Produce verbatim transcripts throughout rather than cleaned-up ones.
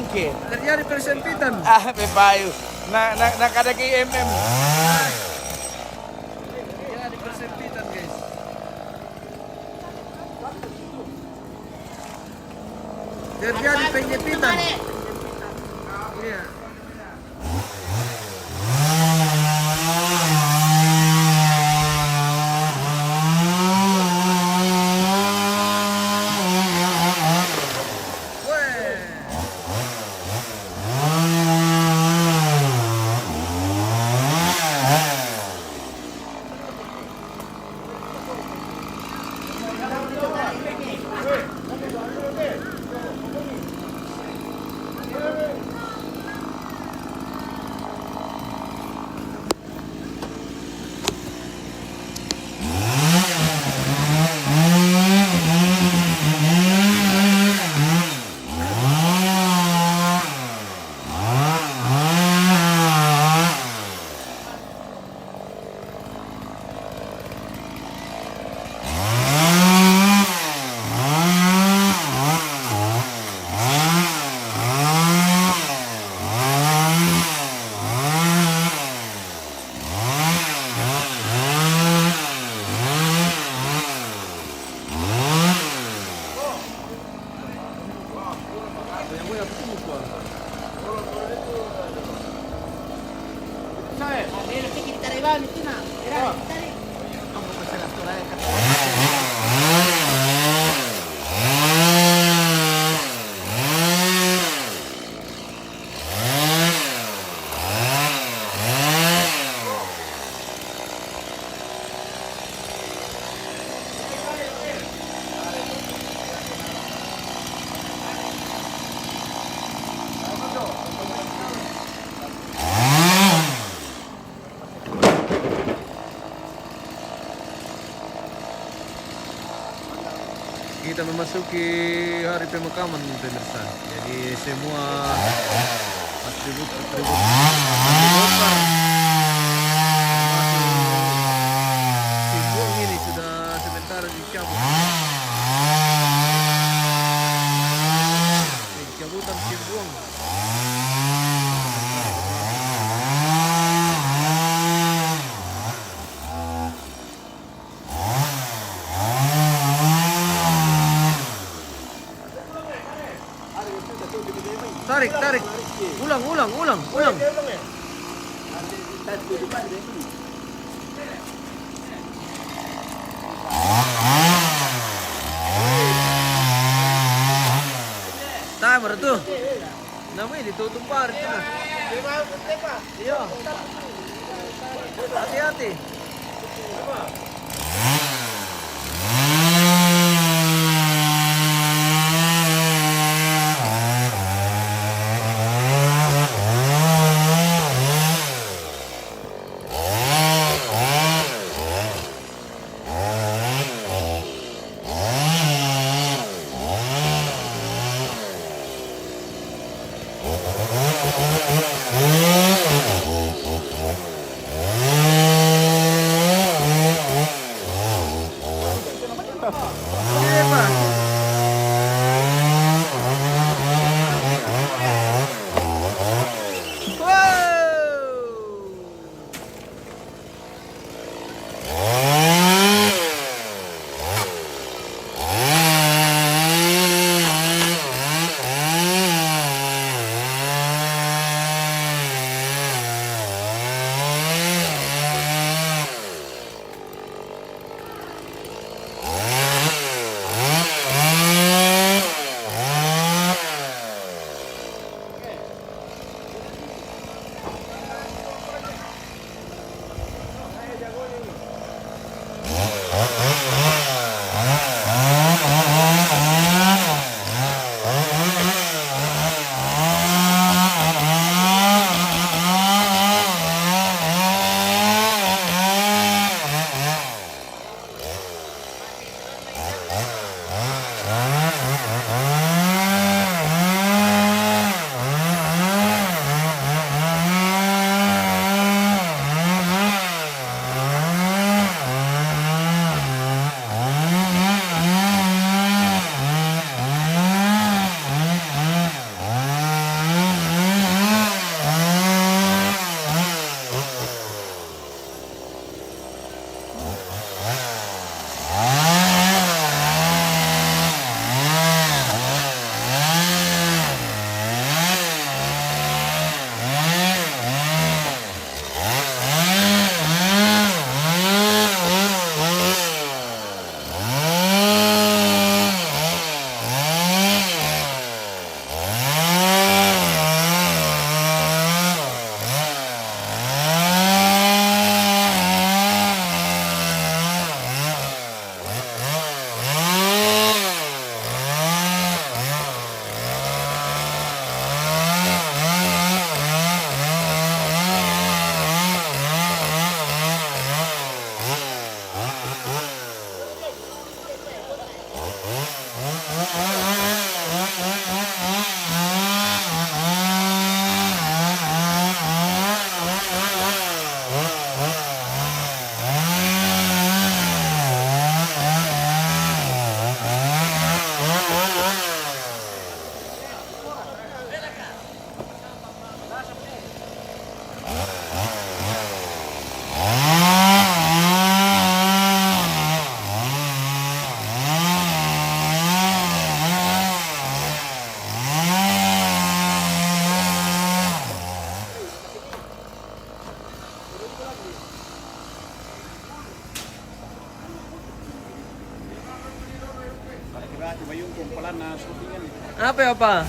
Oke. Terjadi persempitan. Ah, bebayu. Na, na, na kada ki M M. Terjadi persempitan, guys. Terjadi penjempitan. Iya. Kita memasuki hari pemakaman, pemirsa. Jadi semua atribut-atribut dibongkar. Termasuk simbuang ini sudah sementara dicabut. Pencabutan simbuang. Tarik, tarik. Ulang, ulang, ulang, ulang. Timer tu. Nama ini tutup bar tu nah. Iya. Hati-hati. Apa ya, Pak?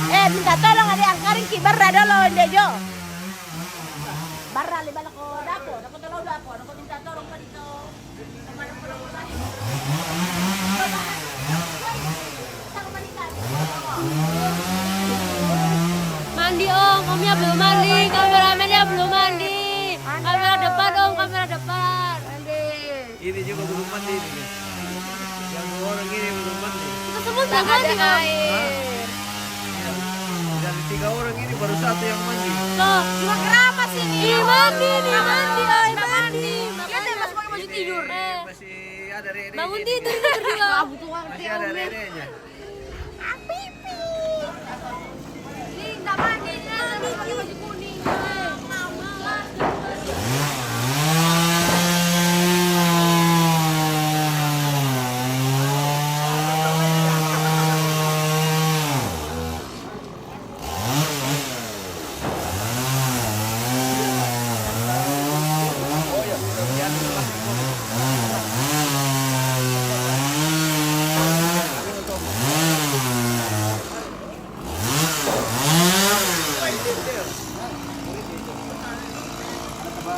Eh, minta tolong ada yang karing ki barra dolo, nde jo. Barra li bala ko dapo, dapo tolo dapo, dapo minta tolong ka dito. Mandi, Om. Omnya belum mandi, kameramennya belum mandi. Kamera depan, Om, kamera depan. Mandi. Ini juga belum mandi ini. Yang dua orang ini belum mandi. Kita semua belum mandi, Om. Dari tiga orang ini baru satu yang mandi. Tuh, cuma keramas ini. Ih, mandi nih, mandi, ay, mandi. Lihat ya, masih pakai baju tidur. Eh. Masih ada rere. Bangun tidur ini berdua. Masih ada rerenya. Pipi. Ini nggak mandi, ini pakai baju kuning.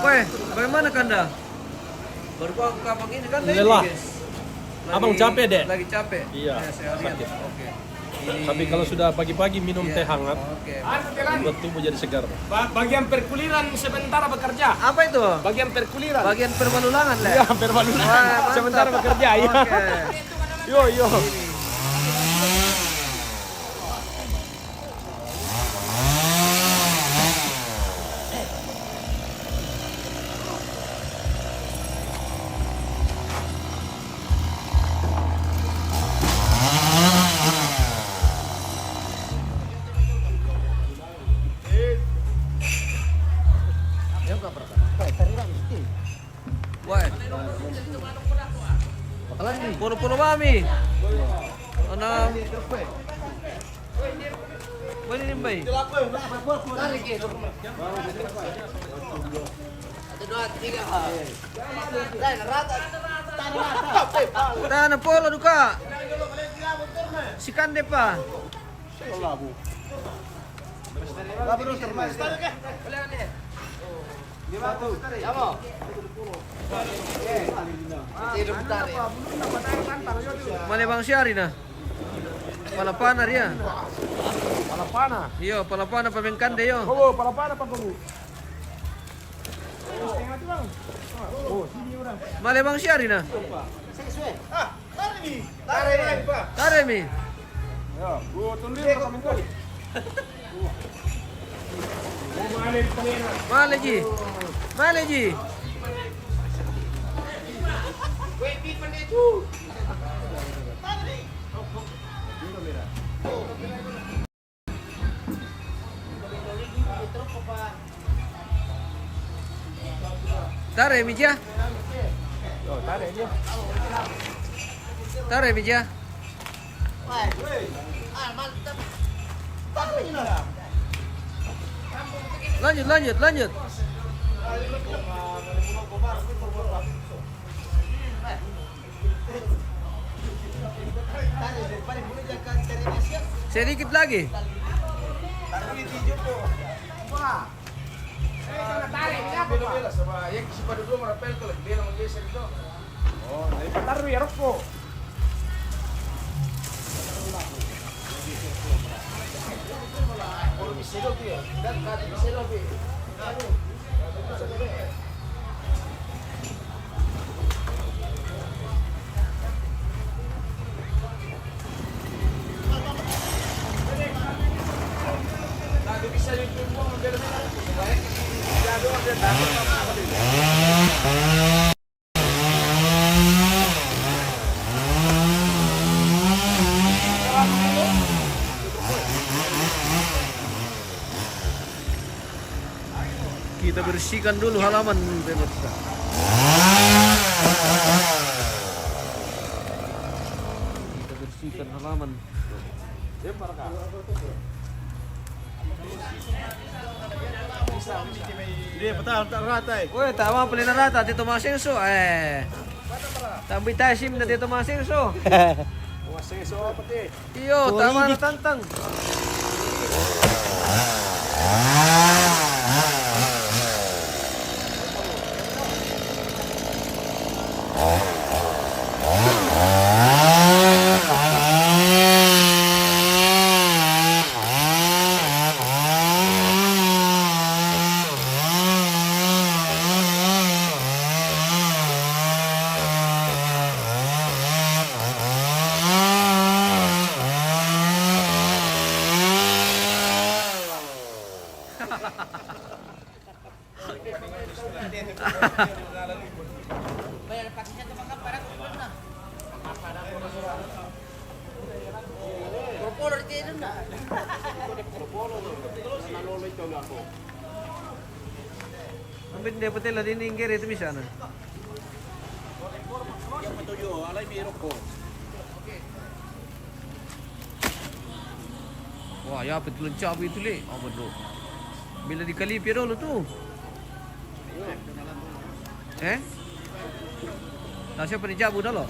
Weh, bagaimana Kanda? Baru aku kapan ini kan, lelah. Abang capek, Dek? Lagi capek. Iya, sakit. Oke. Tapi kalau sudah pagi-pagi minum teh hangat, oke, membuat tubuh jadi segar. Bagian perkuliran sementara bekerja. Apa itu? Bagian perkuliran. Bagian perbalulangan, Le. Iya, perbalulangan. Wah, mantap. Sementara bekerja, iya. Oke. Yo, yo. Wah. Polo-polo mami. Ana. Mana ni, Mbai? Tana polo duka. Sikan depa. Male bang siari na. Palapana dia. Palapana. Iyo, palapana pamengkande yo. Oh, palapana pa. Male bang siari na. Tare mi. Male ji. Male ji. Tare mi ja. Tare mi ja. Lanjut, lanjut, lanjut. Sedikit lagi. Bela, sama yang si pada dua merapel ke lagi, bela menggeser itu. Oh, dari Patar ya, Rokko. Kalau bisa dong, dia. Dan kaki bisa dong, dia. Aduh. Kita bersihkan dulu halaman, pemirsa. Kita bersihkan halaman. Dia patah tak rata, eh. Weh, tak mau pelina rata, Tito Masenso, eh. Tambah tasim na Tito Masenso. Masenso apa, Tito? Iyo, tama na tantang. Ambil dia petel lah, dia ni ngere itu bisa na. Wah, ya, betul cabu itu, le. Oh, betul. Bila dikali piro lo tu? Eh? Nah, siapa ni cabu dah lo?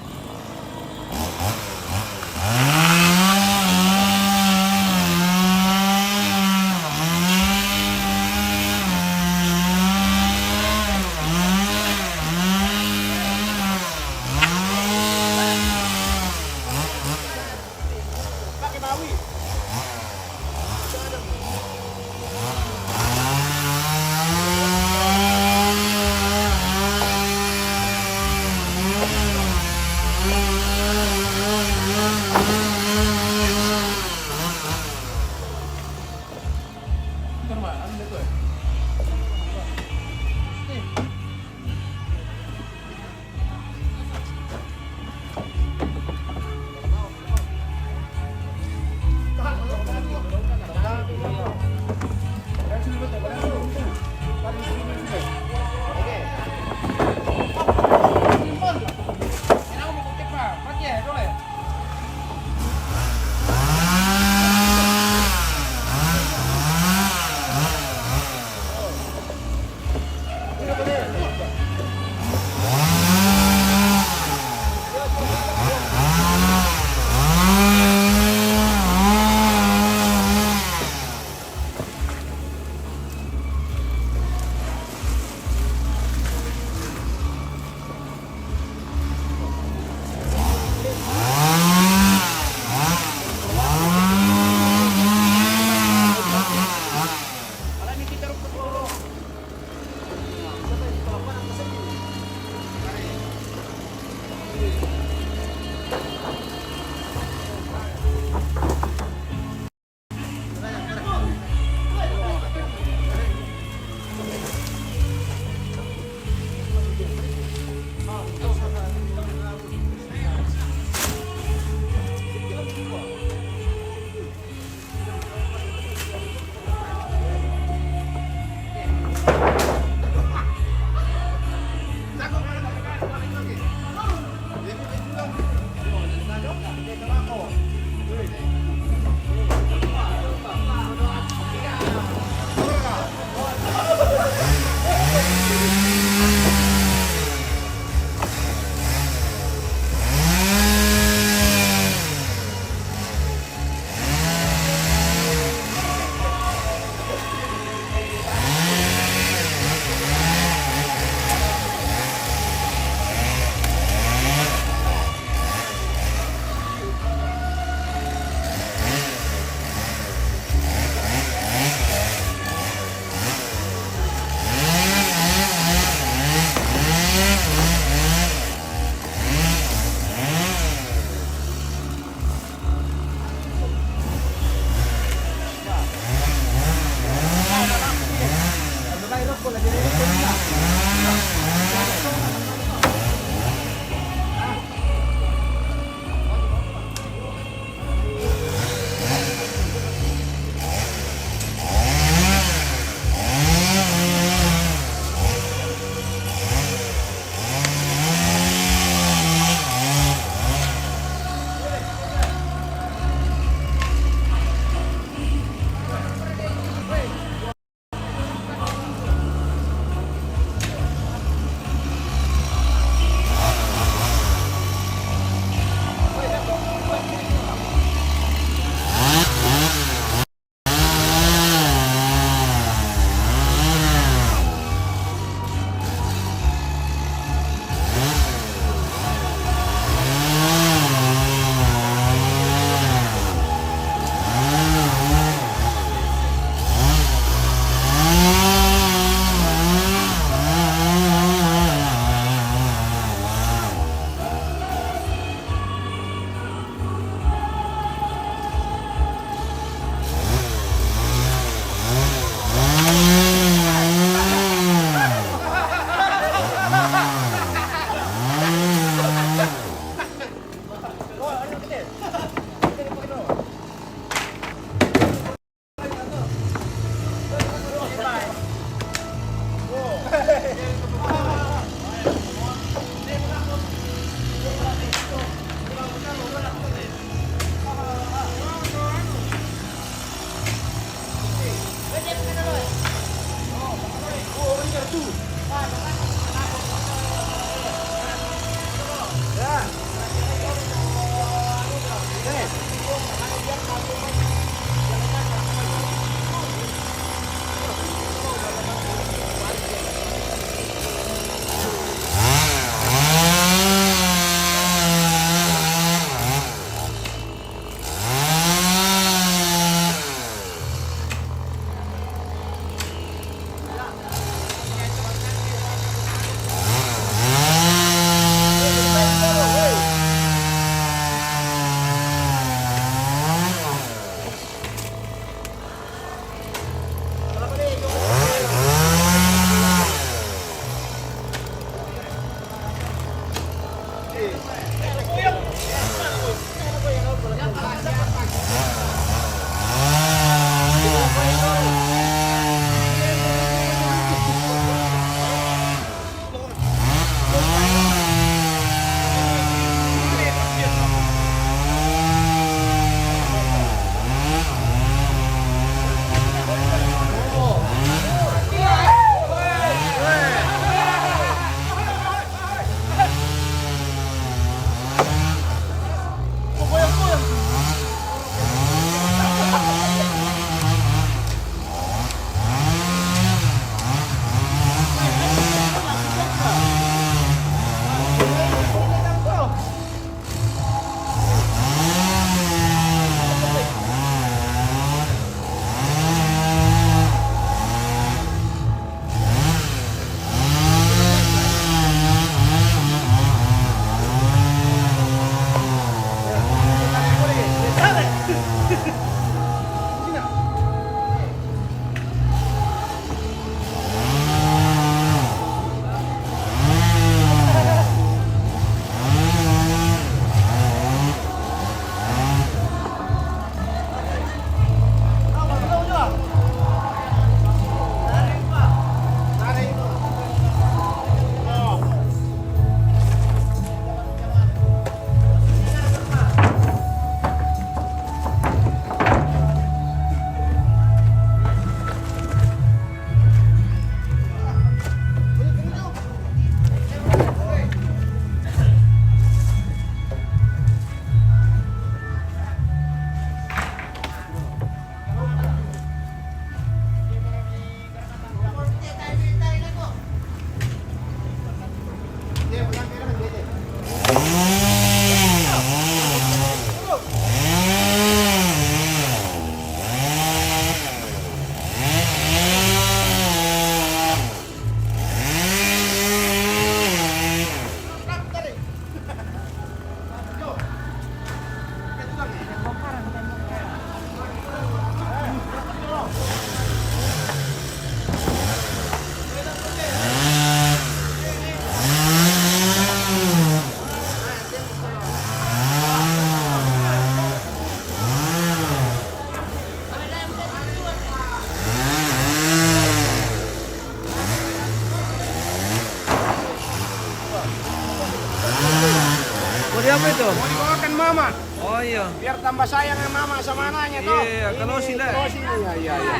Mau diapa itu? Mau dibawakan mama. Oh iya. Biar tambah sayang mama sama anaknya, toh. Iya, iya, kalau ini, sih, ndak. Kalau sih, iya, iya, iya.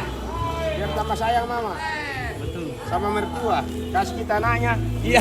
Biar tambah sayang mama. Betul. Sama mertua. Kasih kita anaknya. Iya.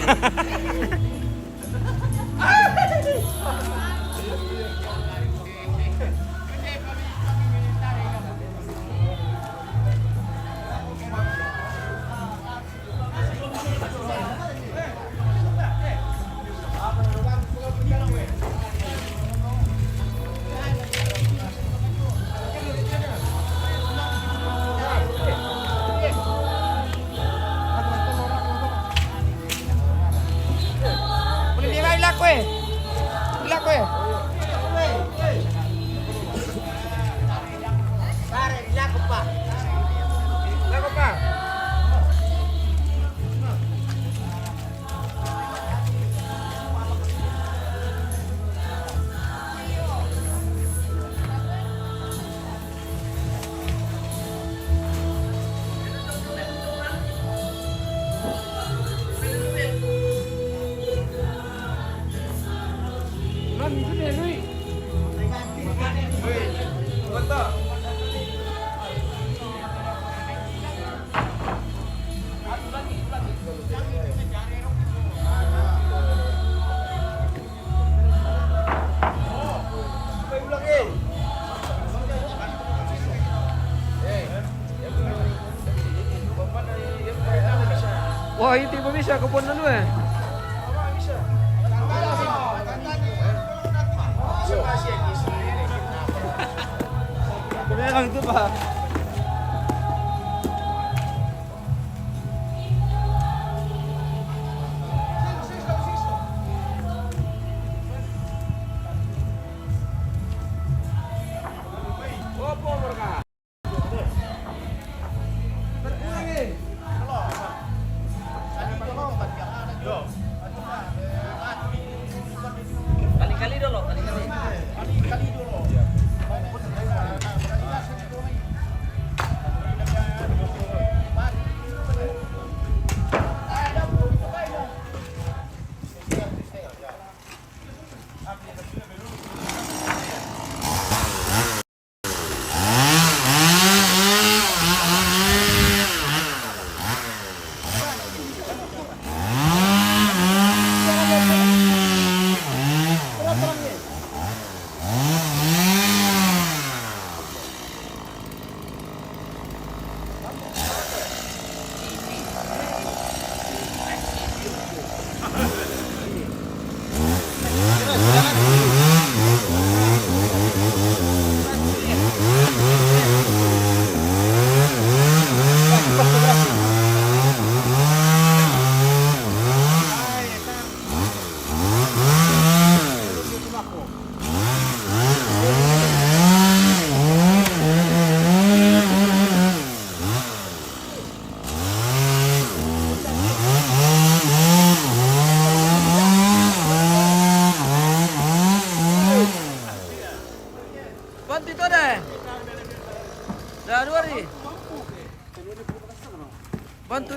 Boleh dia lari lah, kue. Lah, kue. Wah, itu bisa ke pon dulu, eh. Bilang itu, Pak.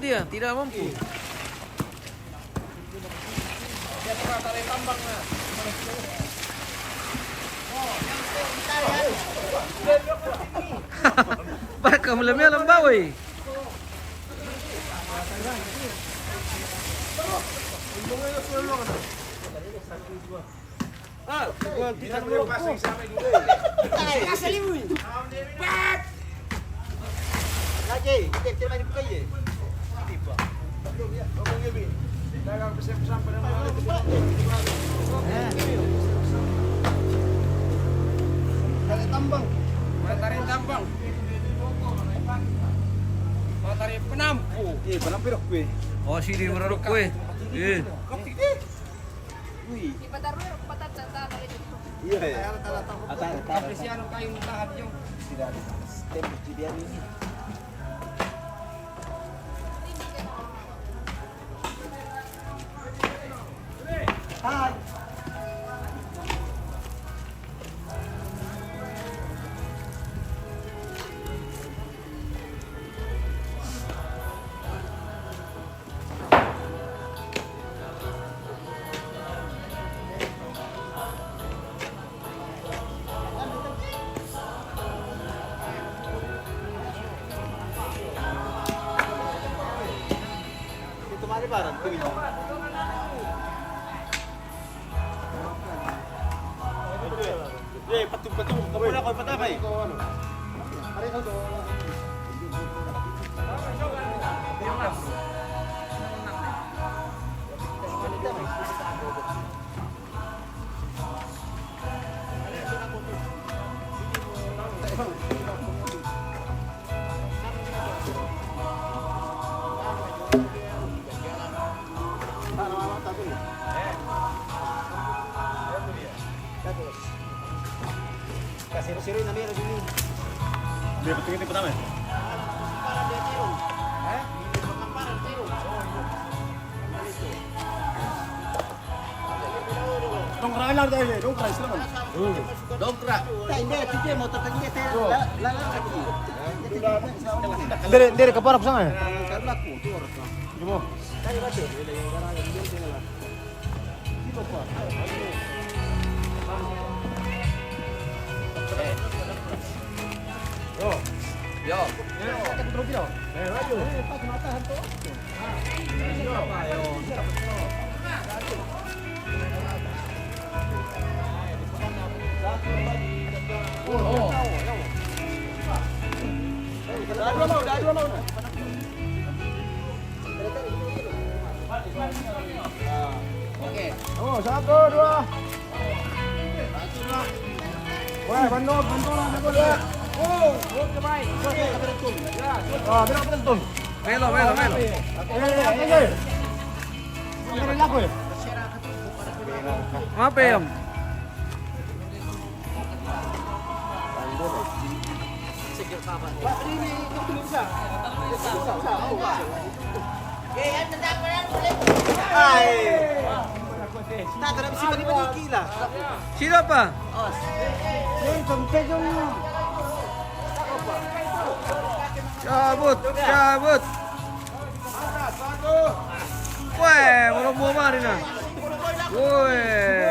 Dia tidak mampu. Barka mula mia lamba, woi. Tambang. Matahari tambang. Matahari penampu. Eh, penampu dah kue. Oh, sini berarok kue. Eh. Wih. Iya, iya. Ata, ata, ata. Tidak ada. Tembus di dia ini. Hai. Eh, patung-patung, kamu nak kau patah, kai? Kasih siri na meron sini. Dia betul ini pertama. Hah? Dongkrak lang tayo, dongkrak, sila man. Dongkrak. Hindi, hindi, motor tadi, hindi, la-, la-, la-, lagi. Hindi, hindi, kapara ko sa nga. Hindi mo. Yo. Yo. Oke. Oh, satu, dua. Wah, bandot, bandot, bandot, ya. Oh, oke, baik. Oke, kita betul. Ya, betul. Ah, betul, betul. Melo, melo, melo. Eh, eh, eh. Betul, aku, ya. Apa, Om? Ay. Sino pa? Cabut, cabut. Weh, belum mau mari nah. Weh.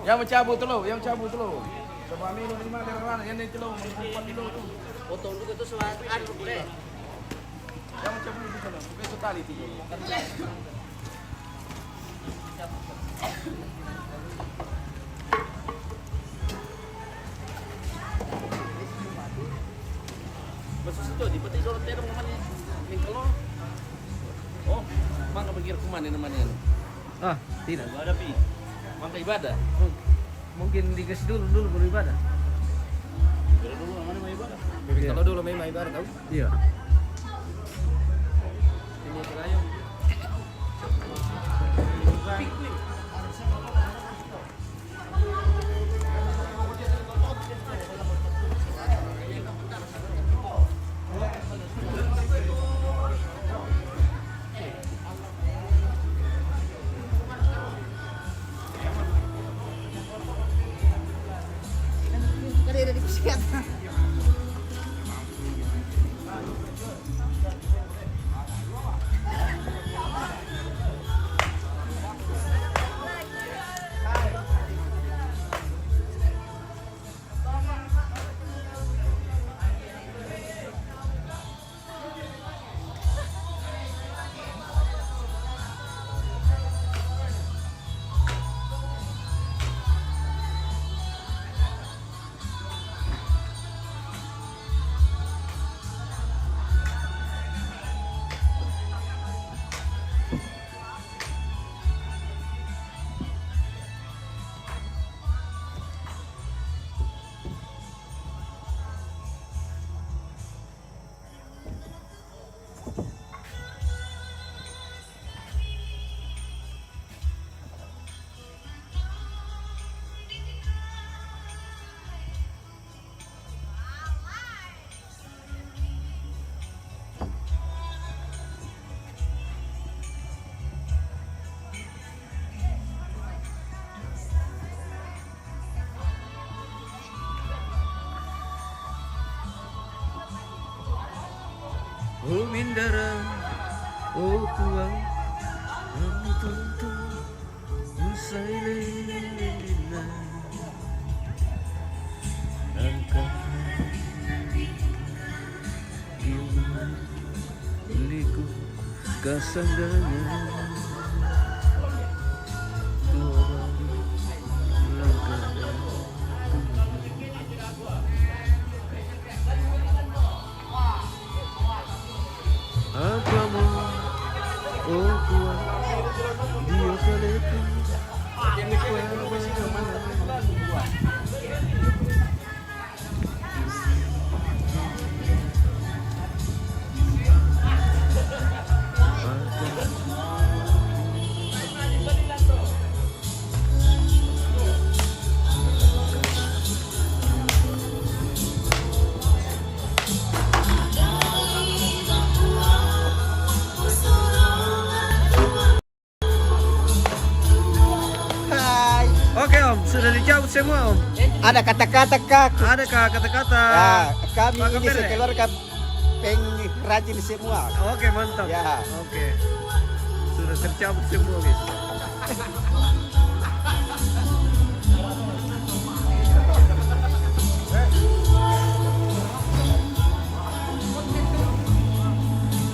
Yang mau cabut dulu, yang cabut dulu. Coba minum lima dari mana? Yang ini dulu. Potong juga tuh, soal anu, boleh. Yang mau cabut dulu sana. Besok tali itu. Masuk situ, di peti sorot terong namanya. Yang kalau, oh, maka pikir kuman ini namanya. Ah, tidak. Nggak ada pi. Maka ibadah. Mungkin dikasih dulu, dulu baru ibadah. Dulu, dulu, Iya. Kalau dulu memang ibarat tahu. Iya. Ini pelayan. Oh mindara, oh kuang, amu tuntu, usai lelena. Angka liku kasandanya. Tuhan langkah. Apa mo? Oh, kuat. Dia kaleku. Hai. Oke, Om, sudah dicabut semua, Om. Ada kata-kata kah? Ada kah kata-kata? Ya, kami ini sekeluarga pengrajin semua. Oke, mantap. Ya. Oke. Sudah tercabut semua, guys.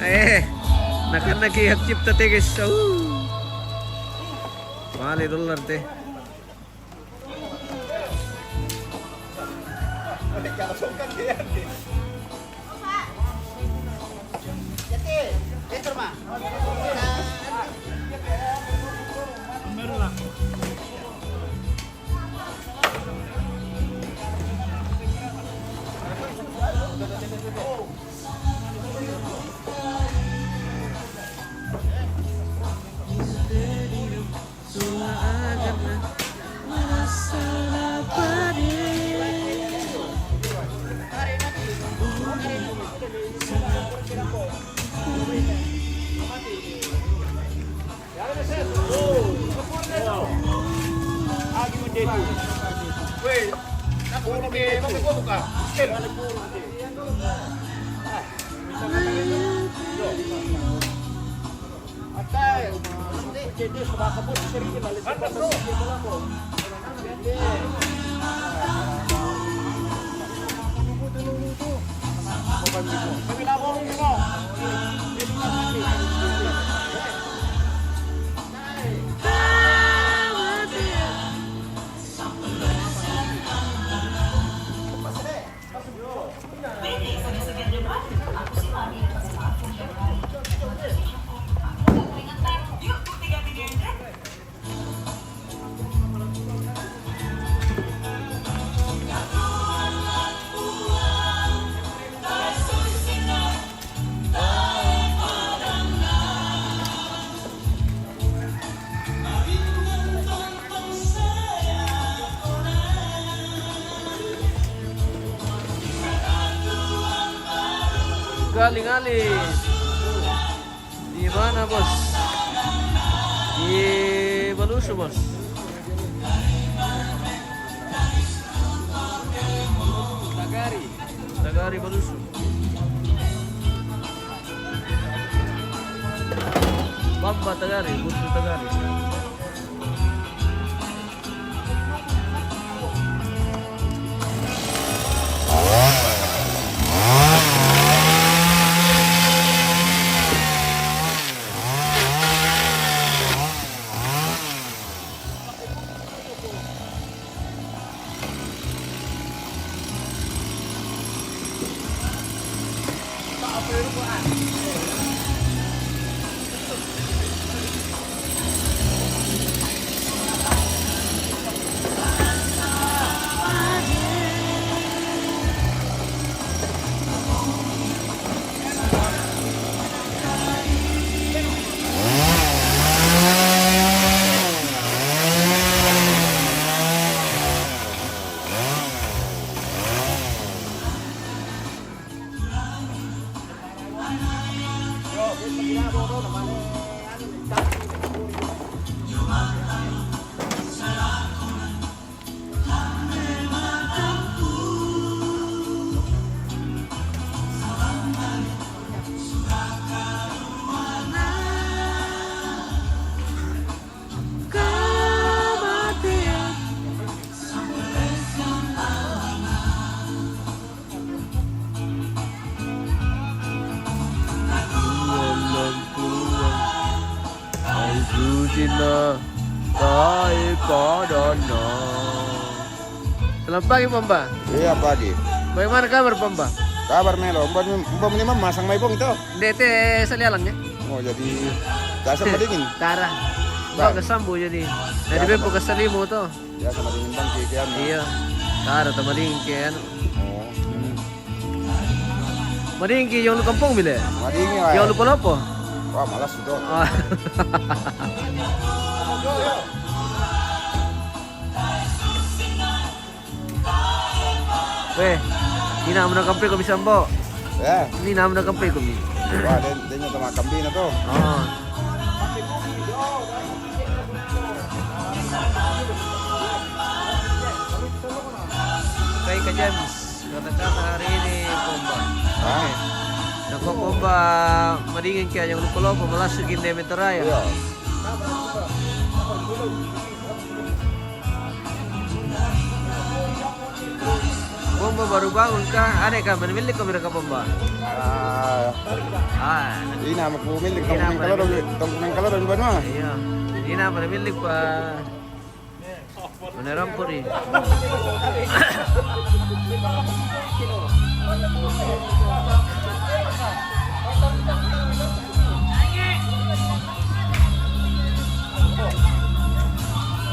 Eh, nakan lagi hak cipta te, guys. Uh. Male dollar te. Aling-aling. Di mana, Bos? Di Balusu, Bos. Tagari. Tagari Balusu. Pamba Tagari, Busu Tagari. Selamat pagi, Pamba. Iya, pagi. Bagaimana kabar, Pamba? Kabar melo. Mbak, mbak ini mah masang mai bong itu. Dete salialang ya? Oh, jadi dasar madingin. Tara. Mbak kesambu jadi. Dari bepo kesalimo to. Ya, sama dingin bang, kiki anu. Iya. Tara, tama dingin ke anu. Oh. Madingin ki yang lu kampung bile? Madingin, yang lu polopo? Wah, malas sudah. Oh. Weh, ini namu na kampe ko bisa mbo. Ya. Ini namu na kampe ko mi. Wah, dia, dia nyata makan bina tuh. Oh. Kai ka James, kata-kata hari ini Pomba. Hah? Oke. Nako Pomba, madingin kia yang lupa-lupa, malasuk ginde meteraya. Iya. Pomba baru bangun kah? Ada kah? Mana milik kau mereka Pomba? Ah, ah, ini nama ku milik, ini tong nama kalau milik. Tong kalau dong banua. Iya. Ini nama milik, Pak. Mana rampuri?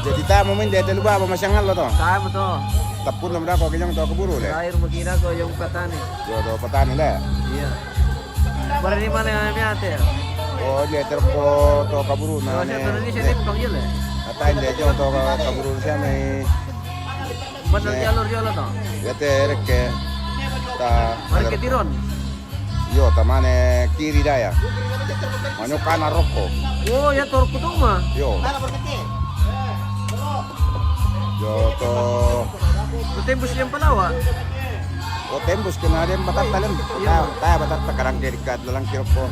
Jadi tamu min dia telu baba masang Allah to. Tamu to. Tapun lam dako kenyang to keburu le. Air mukina ko yang patani. Yo to patani le. Iya. Berani mana yang ate? Oh, dia terko to kaburu na. Saya ne. Terus saya lihat kau je le. Atain dia jo to kaburu saya mai. Benar jalur jalan to. Ya te reke. Ta. Mereka tiron. Yo, tamane kiri daya. Manyo kana roko. Oh, ya torku toma. Yo. Yo to. Tembus yang palawa. Oh, tembus kena dia batat talem. Iya. Ta, ta batat takarang dia dekat lalang kiroko.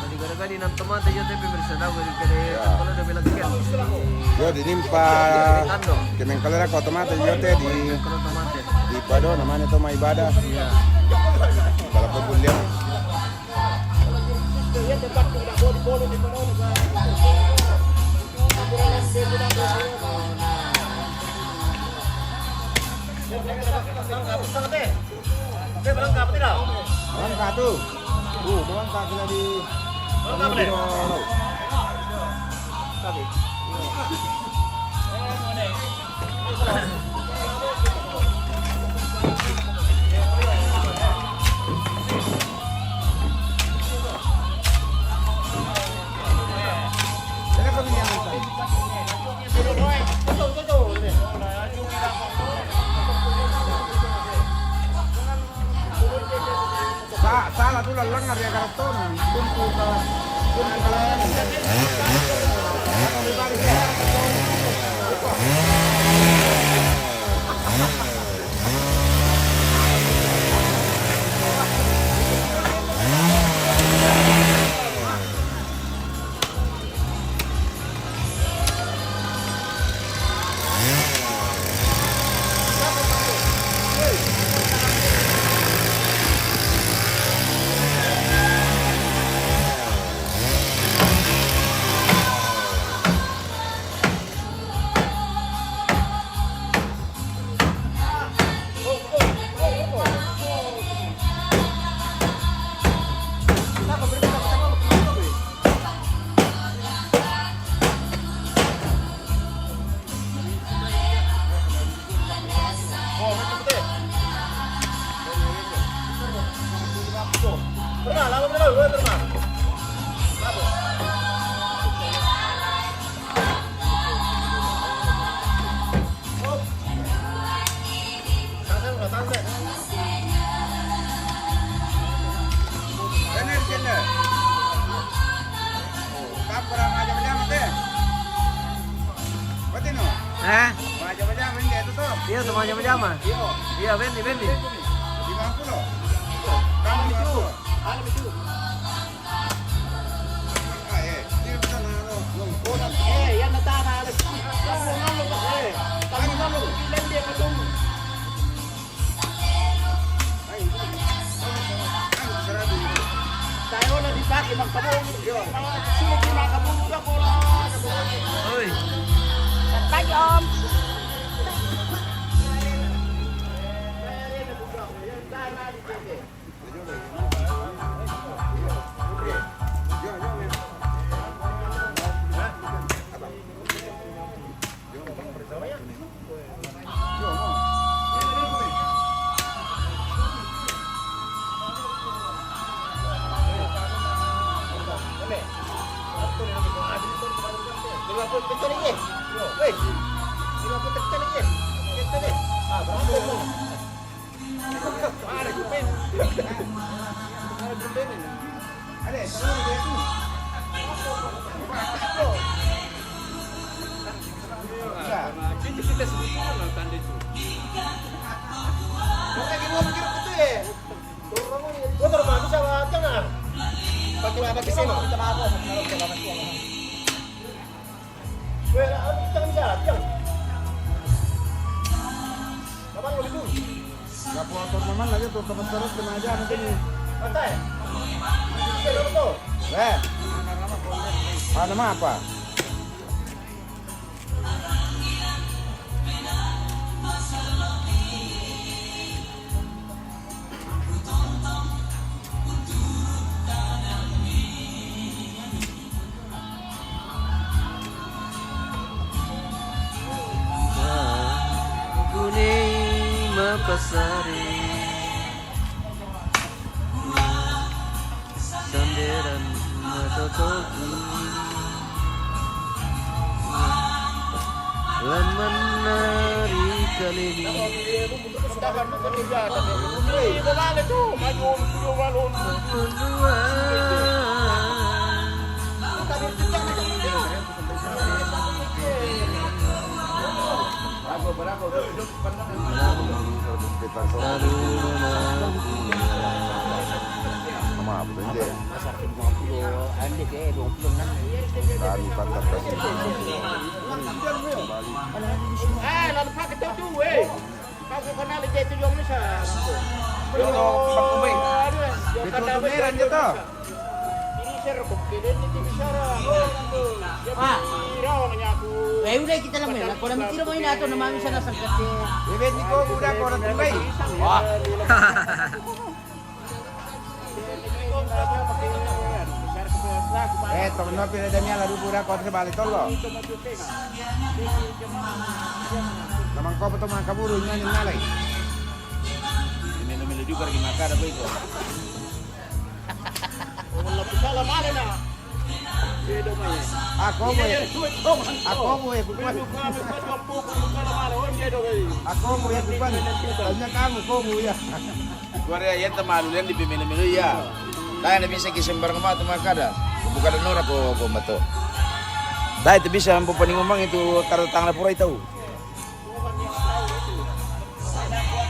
Jadi gara-gara di enam tomate yo te pemirsa, nah, gara-gara ya. Kalau udah bilang kan. Yo, di nimpa. Tando. Kemeng kalau aku tomate yo te di. Kalau tomate. Di pado namanya toma ibadah. Iya. Kalau pun lihat. Iya, tempat tidak boleh, boleh di pado. Angkat tu. Oh, mau angkat kita di. Angkat boleh. Angkat. Sa-, salah tu lah lengar dia karakter. Tumpu ka, tumpu ka. Eh? Iya, sama jama-jama. Iya, Benny, Benny. Kamu itu. Eh, iya, na tama, Alex. Kamu malu, eh. Kamu malu, bilang dia betul. Tayo na di sa akin, magkabong. Sino po nakabong? Wala po, wala. Uy. Patay, om. Weh, lah, kita kan bisa, Jang. Kapan lo itu? Nggak puas turnamen aja tuh, teman terus kena aja nanti nih. Santai. Iya, lo betul. Eh. Ah, nama apa? Kuni mapasari sanderan matotoku. Laman nari kalini. Sama apa, Bang? Dua puluh, ande ke, dua puluh enam. Dari Pantai Kasih. Eh, lalu pakai tahu tu, eh. Aku kenal dia tu yang besar. Yo, Bang Ubay. Dia tu tu merah dia tu. Ini ser kok kiri ni tu bicara. Ah. Dia orang nyaku. Eh, udah kita lah, Mel. Kalau mikir mau ini atau nama misalnya sangkat dia. Bebek ni kau udah kau orang tumbai. Wah. Eh, tong no pire de miala du pura kota ke bale tolo. Naman ko pa to makaburu ina ni nalai. Melo-melo juga lagi makada ko iko. Ako mo eh. Ako mo eh, kukuan. Ako mo eh, kukuan. Tanya kamu, ko mo ya. Korea, yanta malu lendi pe melo-melo ya. Dai na bisa ki sembarang matu makada. Bukan nora ko, ko mato. Dai tu bisa ampo paning umang itu karta tangla pura itau.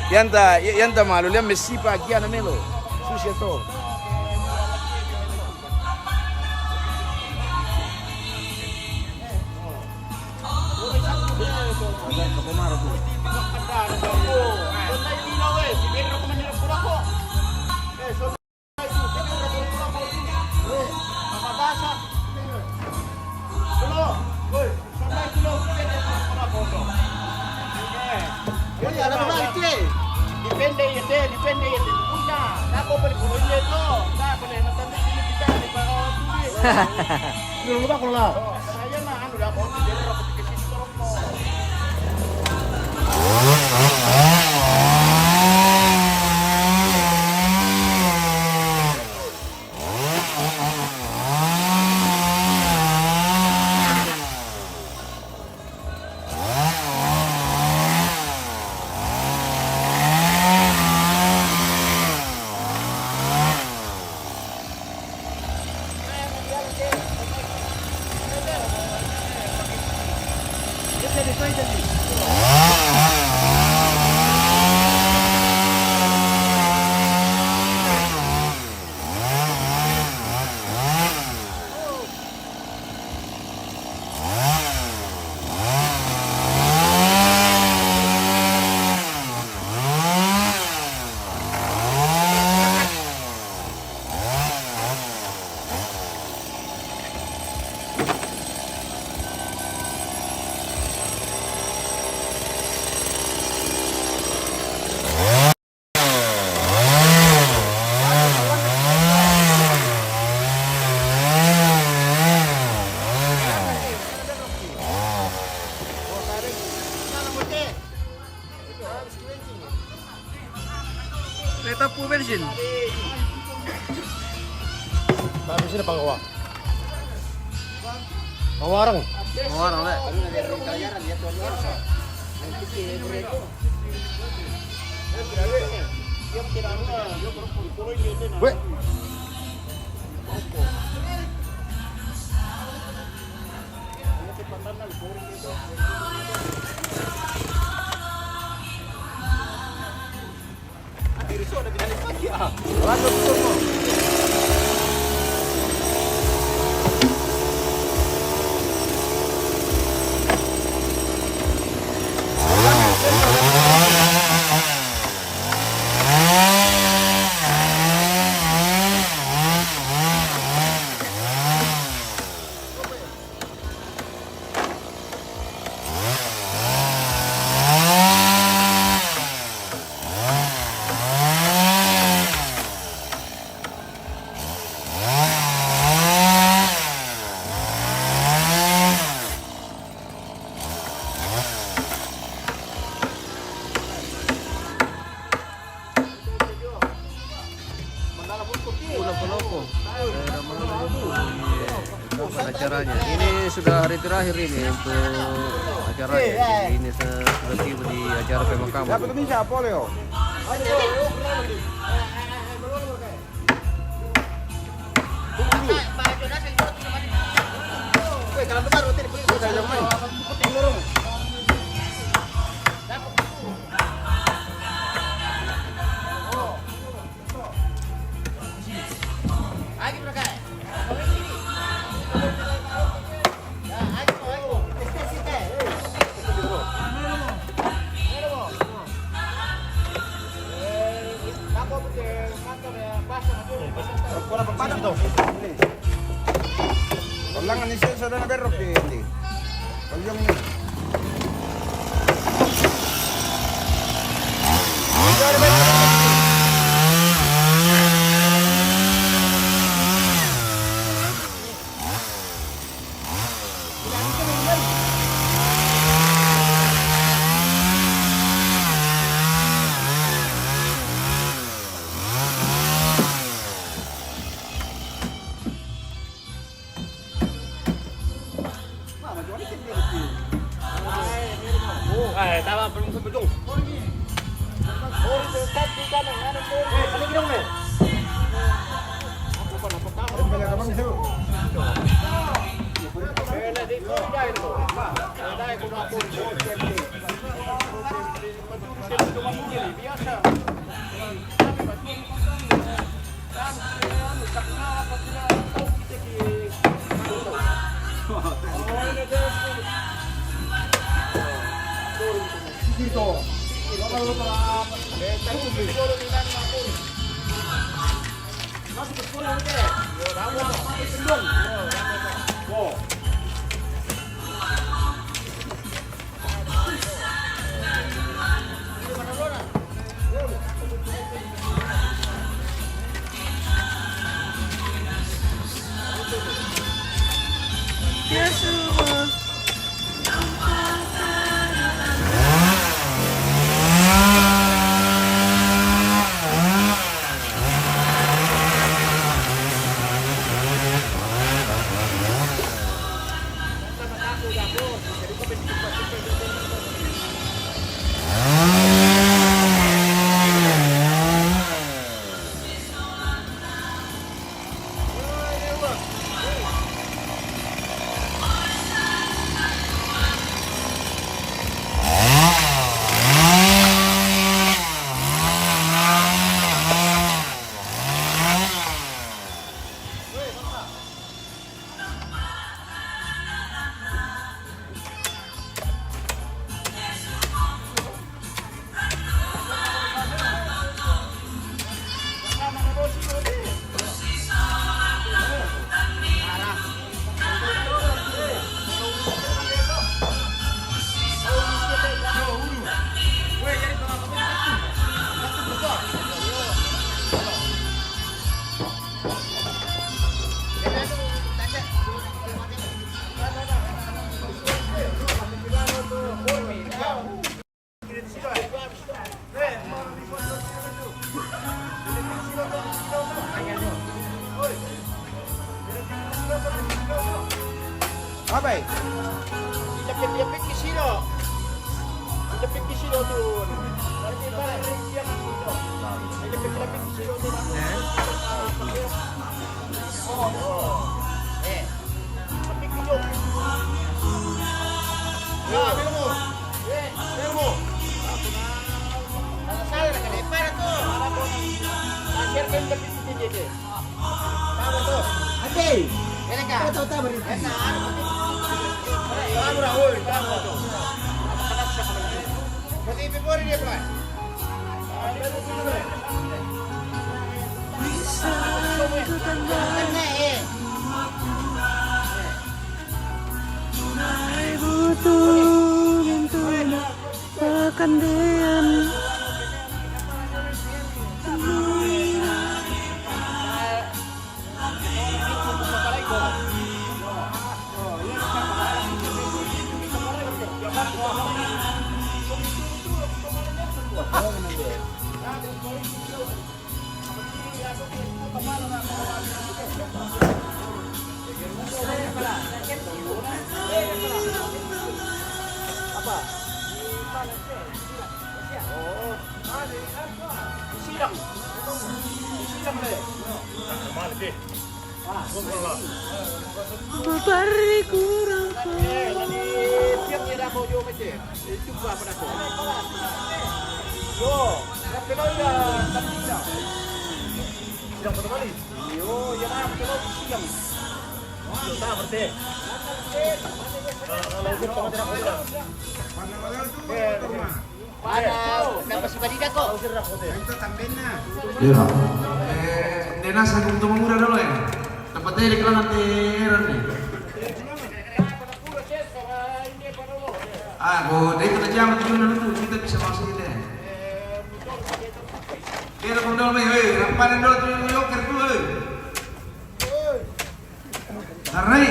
Yanta, yanta malu lem mesipa kia na melo. Susia to. Dipende iya te, dipende iya te. Punya, nako pali kulo iya to. Nako pali nonton di sini kita di bawah. Dulu lupa kulo lah. Saya mah anu dah mau di daerah. Kereta pu bensin. Tapi sini pangwa. Pawarang. Pawarang, le. Weh. Udah peloko. Eh, udah malam ini. Kapan acaranya? Ini sudah hari terakhir ini untuk acaranya. Jadi ini se-, sudah tiba di acara pemakaman. Ulangan ni sila sa na berro pindi. Palyong ni. Eh, tama, belum sebujung. Eh, kami gidong, eh. Abai. Ilapit-lapit ke silo. Ilapit ke silo tu. Ilapit-lapit ke silo tu. Eh. Ilapit ke silo. Ya, ilapit ke silo. Eh, ilapit ke silo. Salah, salah, kena ipar tu. Akhir kan ilapit ke silo tu. Ate. Tahu, tahu, tahu, beri. Pakandean. Apa? Sidang. Sidang deh. Mapari kurang. Eh, tadi tiap dia dah mau jauh macam. Itu apa pada kau? Yo, tapi kau dah tadi dah. Sidang satu kali. Yo, ya lah, kita mau sidang. Kita berarti. Kalau kita tidak. Pada, napa si Badida ko? Iya. Eh, dena sa kung tumamura dolo, eh. Tempat ini di kelangan teran nih. Ah, ko dai kena jam itu, kita bisa masuk kita. Kira kung dolo, eh, rampanan dolo tu, yoker tu, eh. Arai.